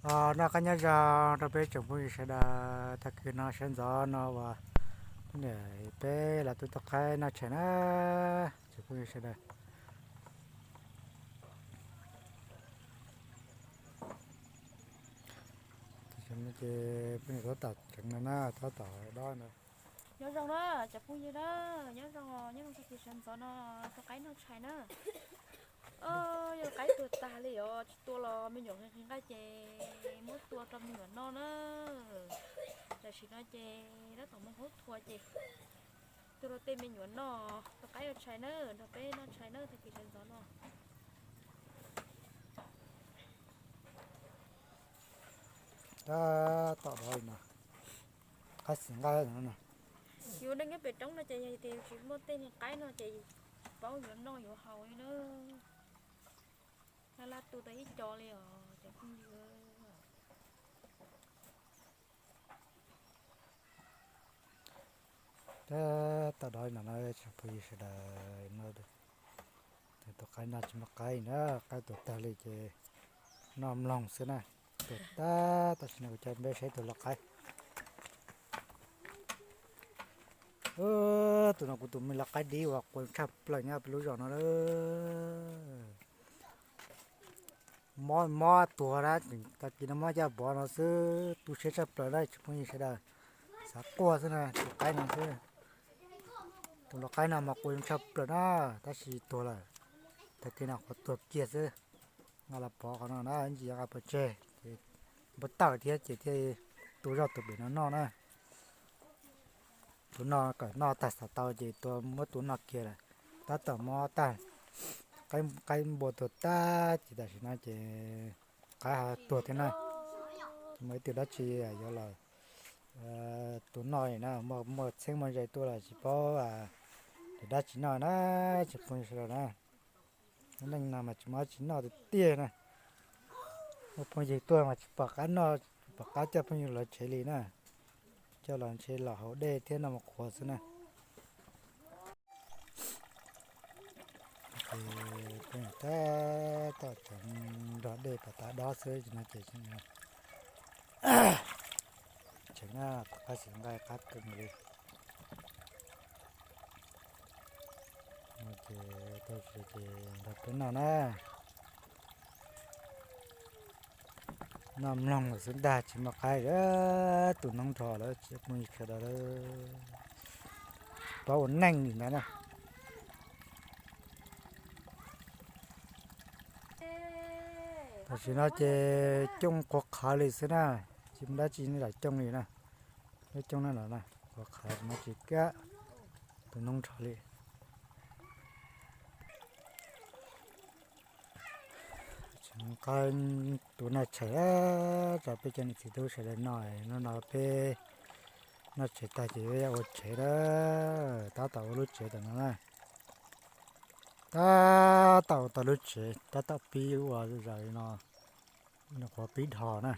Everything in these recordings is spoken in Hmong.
Noj qab nyob zoo rau peb tsoom phooj ywg sawv daws, tag kis no sawv ntxov no uas peb los tuaj qaib noj tshais na, tsoom phooj ywg sawv daws. Ces peb tab tom tseev no na, tab tom dob no. Nyob zoo na cov phooj ywg na, nyob zoo, nyob zoo tag kis sawv ntxov no tuaj qaib noj tshais na. Yog qaib tuag tag li os, tsis tua los me nyuam nqhis nqhis nqaij ces muab tua rau me nyuam noj na. Tam sim no ces tab tom mus haub thua ces tua rau tej me nyuam noj, tua qaib ua tshais na, nrog peb noj tshais na tag kis sawv ntxov no. Tab tom dob li no, qaib xwm nqaij no. Yus neej nyob pem roob no ces yog tias yus tsis muaj tej niag qaib no ces yus tsis paub yuav noj yuav haus li na. Laj laj tu tau ib co li os cov phooj ywg. Tab tom dob li no na tsoom phooj ywg sawv daws, no tus qaib noj tsis muaj qaib na, qaib tuag tag li ces noj mloog xwb na. Tuag tag, tam sim no kuv coj peb saib tus lau qaib. Tus no kuv tus me lau qaib dib uas qua tshaj plaws nyob peb lub zos no lawm. Mob mob tuag na, tag kis no mob caj pov no xwb, tu siab tshaj plaws na tsoom phooj ywg sawv daws. Xav quaj xwb na, tus qaib no xwb. Tus lau qaib no mas qua tshaj plaws na, tab sis tuag lawm. Tag kis no qhuav tuag kiag xwb. Nqa los pov qhov no na, ntsis nqa pov tseg ces npau taws thiab ces thiaj tu zoj tus pem no noj na. Tus no kom noj tag xav tau ces tua muab tus noj kiag lawm. Tab tom mob tag, qaib npua tuag tag ces tam sim no ces qaib ho tuag thiab na. Tsis muaj ib tug dab tsi yuav los tus noj li na, muaj txheeb muaj ze tuaj los tsis paub dab tsi noj na, tsis phooj ywg sawv daws na. Lub neej no mas tsis muaj dab tsi noj tiag tiag na. Muaj phooj ywg tuaj mas tsis pom qab noj, tsis pom qab coj phooj ywg los tsev li na. Coj los ntshe los haus dej thiab noj mov qhuav xwb na. Ces peb tab tom tseev nrog dej pas tav dob xwb no ces tseev na, tom qab xwm nqaij qab kawg li. Ces tau tsis ces nrog peb noj na. Noj mloog lawm xwb ntag, tsis muaj qaib, tus noob nrho lawm tsis muaj ib sawv daws lawm. Tsis paub ua neej li ntawd na. Tam sim no ces coob qhuav qhawv li xwb na, tsis muaj dab tsi nyob tom coob li na. Lub coob na los na, qhuav qhawv tsis muaj tsis kiab, tus noob nrho li. Tseem qaib tus noj tshais, rau peb cov niam txiv tub sawv daws noj, hnub no peb noj tshais tag ces yuav ua tsev na, tab tom ua lub tsev tom no na. Tab tom ua tau lub tsev, tab tom pib ua zaws no, nws qhuav pib dhos na.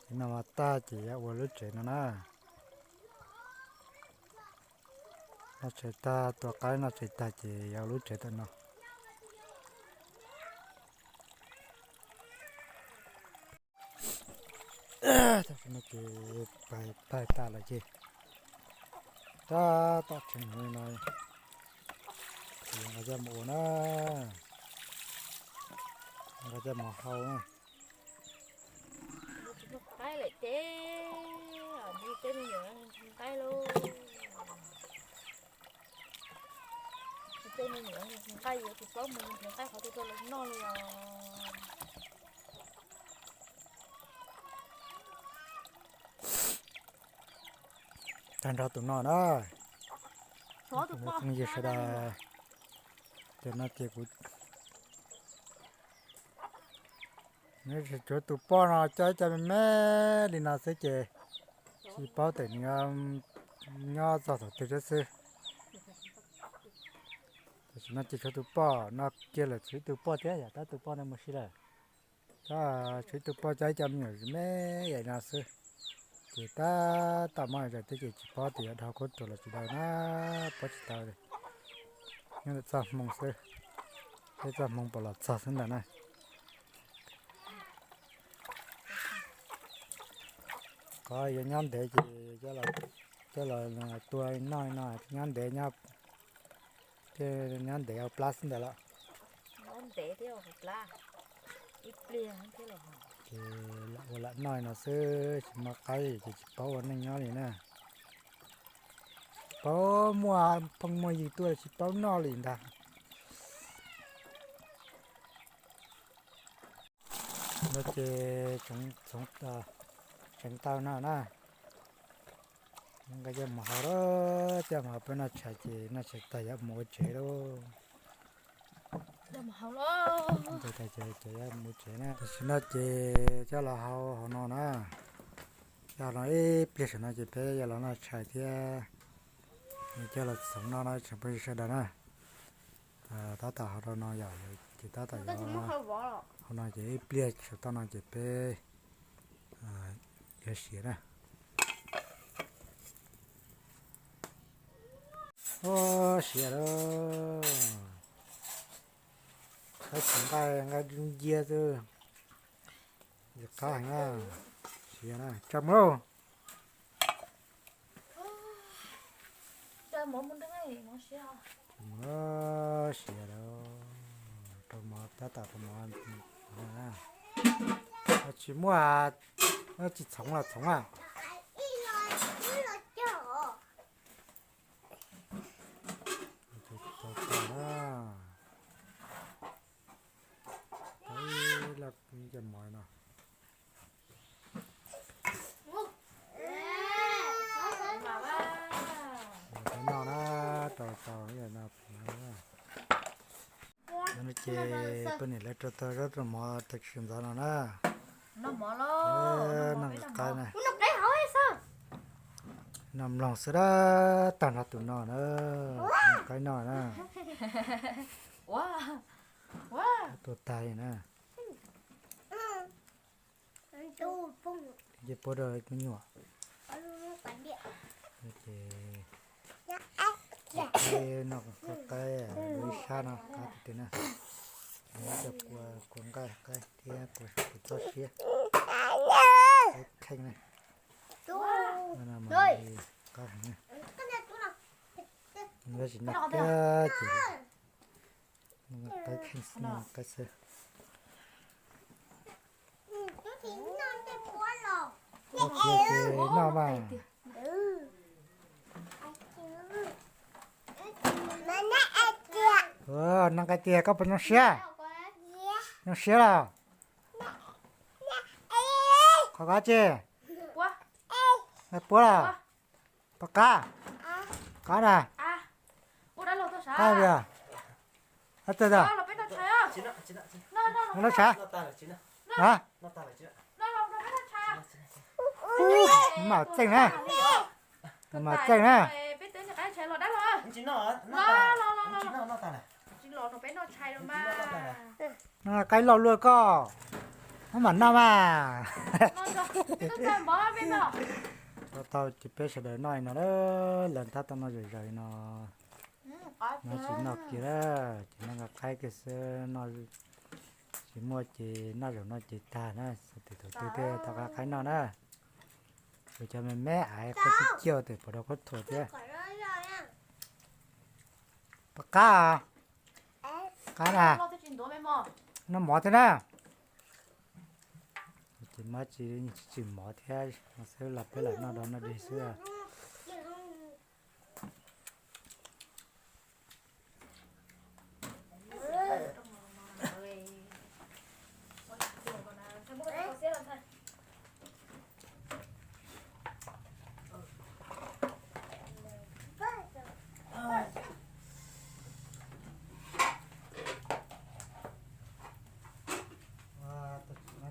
Ces no mas tag ces yuav ua lub tsev no na. Noj tshais tag, tua qaib noj tshais tag ces yuav ua lub tsev tom no. Tam sim no ces pais pais tas lawm ces tab tom tseev no, ces nqa coj mus ua na, nqa coj mus hau na. Tsis muaj qaib lawm ces, tej me nyuam nqhis nqaij lauj. Tej me nyuam nqhis nqaij yuav tsis paub mus nqhis nqaij qhov twg rau lawv noj li os. Tag nrho tus no na. Phooj ywg sawv daws, cov no ces kuv, nws tsuav tus poj no coj ib co me me li no xwb ces tsis paub tias nws nyob txog thaum twg thiab xwb. Tam sim no ces tshuav tus poj no kiag lawm, tshuav ib tug poj thiab yom, tab tus poj no mus si lawm. Tab tshuav ib tug poj coj ib co me nyuam me me li no xwb. Ces tab tom mob zais thiab ces tsis paub tias yuav dhau kub tuag los tsis dhau na, paub tsis tau li. Nyob ntawm txoj hmoo xwb, peb txoj hmoo puas los txog xwb ntag na. Yuav nyob ntev ces coj los tua noj no, nyob ntev nyob, nyob ntev ua plab xwb ntawd lawm. Ces lam ua lam noj no xwb, tsis muaj qaib ces tsis paub ua neej nyob li na. Tsis paub muaj phooj muaj ywg tuaj tsis paub noj li ntag. No ces tseev tau no na. Nqa coj mus hau lawm, coj mus hau peb noj tshais ces noj tshais tag yuav mus ua tsev lauj. Ces yuav mus ua tsev na. Tam sim no ces coj los hau hauv no na. Coj los ib pliag saum no ces peb yuav los noj tshais thiab. Coj los txhoov no na tsoom phooj ywg sawv daws na. Tab tom hau rau no yom, ces tab tom yuav hau no ces ib pliag saum toj no ces peb yuav siav na. Ua siav lawm. Qaib tsis nqaij, nqaij dub nciab xwb. Qab heev na. Siav na, tsa mus lauj. Siav lawm, rau mov tab tom rau mov. Tsis muaj, tsis txhoov los txhoov a. Ib laj cov mov no. Peb noj na, rau tau no. Ces poj niam lawv rau tau zaub rau mov tag kis ntxov no na. Noj qaib na. Noj mloog xwb dab tag nrho tus no na. Noj qaib noj na. Tua tag li na. Ces puab rau me nyuam. Ces noj qaib ib sab no qab tiag tiag na. Coj kua nqaij qaib thiab kua txob siab. Qaib kheej na. Qab heev na. Tab sis noj kiag ces qaib kheej xwb, noj qaib xwb. Noj mas. Noj qaib tiag, koj puas zoo siab? Zoo siab los? Qhov qab tsi? Nqaij puab los? Pom qab? Qab na? Qab li? Ab txawj tag. Noj tshav. Mam txeej na. Mam txeej na. Noj qaib loj luaj koj. Mam noj mas. Tau ces peb sawv daws noj li no, lawv tab tom noj zom zaws li no. No tsis noj kiag lawm, ces noj nqaij qaib kiag xwb, noj tsis muaj ces noj zaum no ces tag na, xav tias thaum twg thiaj tau nqaij qaib noj na. Ua cov me me aiv qaib tib ciaj tes puas rau qhuab thuas thiab. Pom qab, qab na, noj mov thiab na. Ces muab tsis tsis mov thiab, xwb los peb lam noj dog noj dig xwb.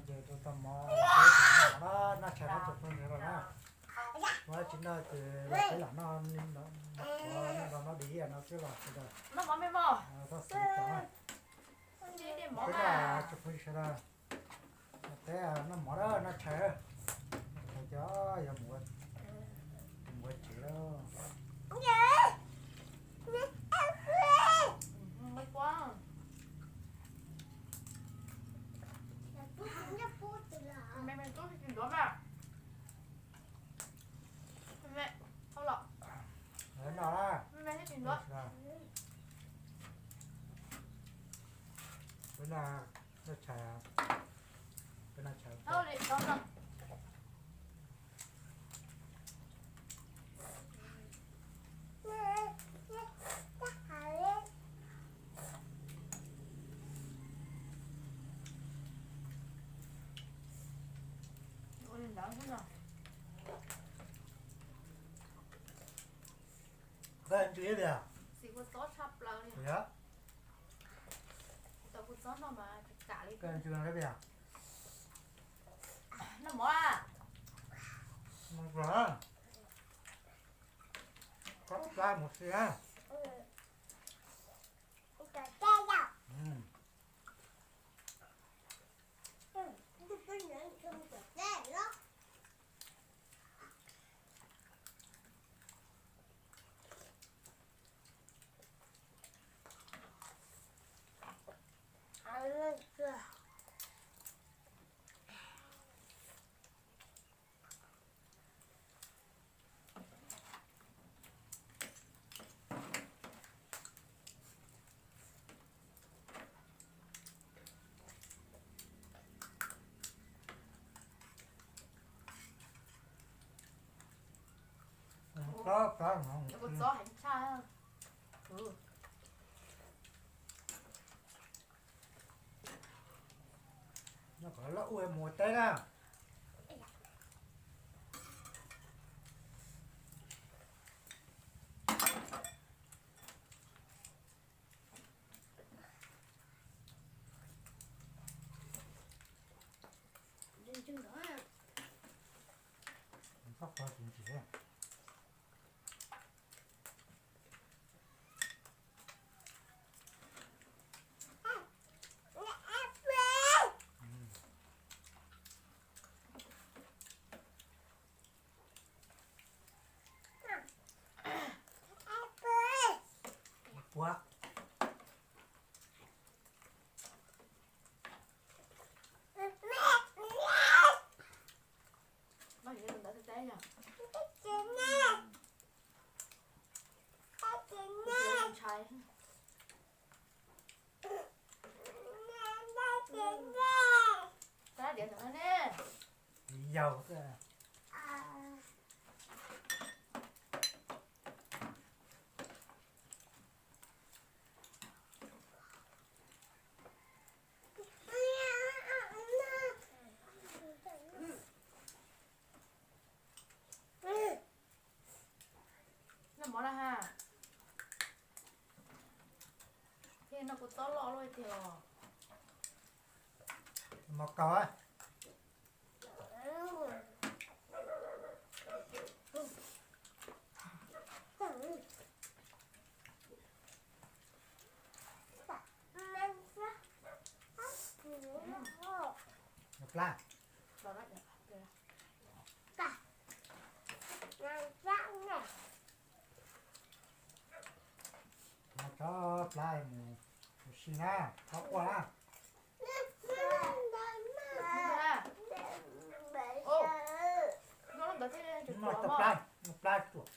Ces rau tau mov, noj tshais no tsoom phooj ywg sawv daws na. Ua tsis noj ces los peb lam noj, noj dog noj dig no xwb los sawv daws. Txhob xav li cas na. Peb tsoom phooj ywg sawv daws, peb noj mov na, noj tshais, tshais cov yuav mus ua tsev lawm. Noj tshais, noj tshais. Koj ntsws ib pliag. Xim kua txob tshaj plaws li. Yog. Tau kua txob noj mas kam li. Koj ntsws ib pliag. Noj mov a. Noj mov. Koj plab mus si a. Kua txob heev tshaj. Noj kom loj ua mus teb na. Puab. Ntawd teb yog ntshai. Kab diav ntawm no ne. Yaus. Noj mov na ha. Thiaj noj kua txob loj luaj tiag os. Mov kaus. Plab. Tso plab mus si na, txhob quaj na. Noj plab, noj plab tsuag.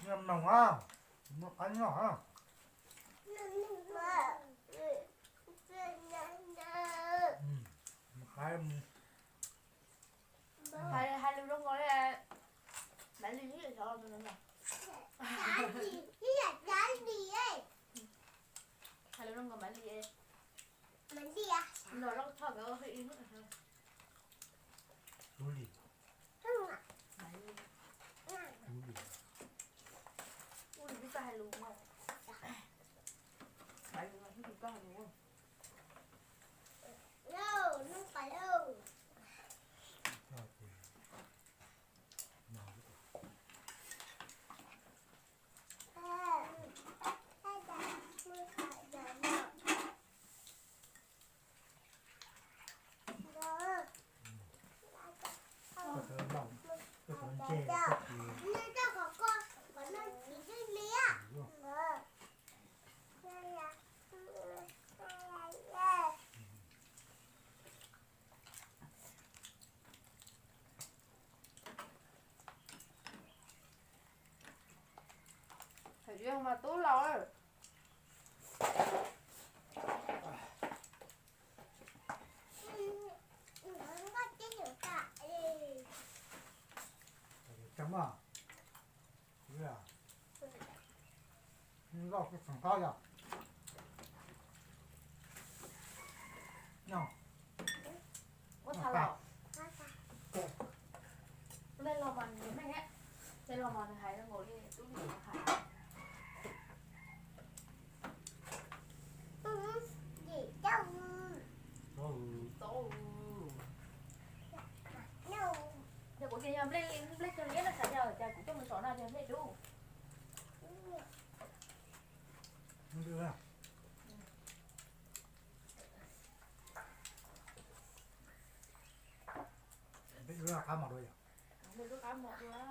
Noj mov a, noj qaib noj a. Hais lus zoo nkaus li Maiv Lig ib yam xyov los tus no. Hais lus zoo nkaus Maiv Lig. Los loj thoj nkawd ib. Maiv Lig. Ub, twb tsis hais lus. Maiv Lig twb tsis hais lus. Ces koj tsis Hais tias mas tub laus. Cov mas, loj kuj tseem qab yog. Ua txha los. Nej los mas nws meej, nej los mas nws hais zoo nkaus li tub li hais. Txaus. Yog kuv tias yog nplej, nplej cog liab no xav yog cas kuv coj mus saum no yog nplej dub. Nplej dub qab mos dua yom. Nplej dub qab mos dua.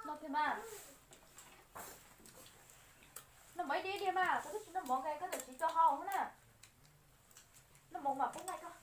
Noj kiag mas. Noj mov ib diav ib diav mas, koj twb tsis noj mov nqaij koj txawm siv tso hau na. Noj mov mas pub nqaij koj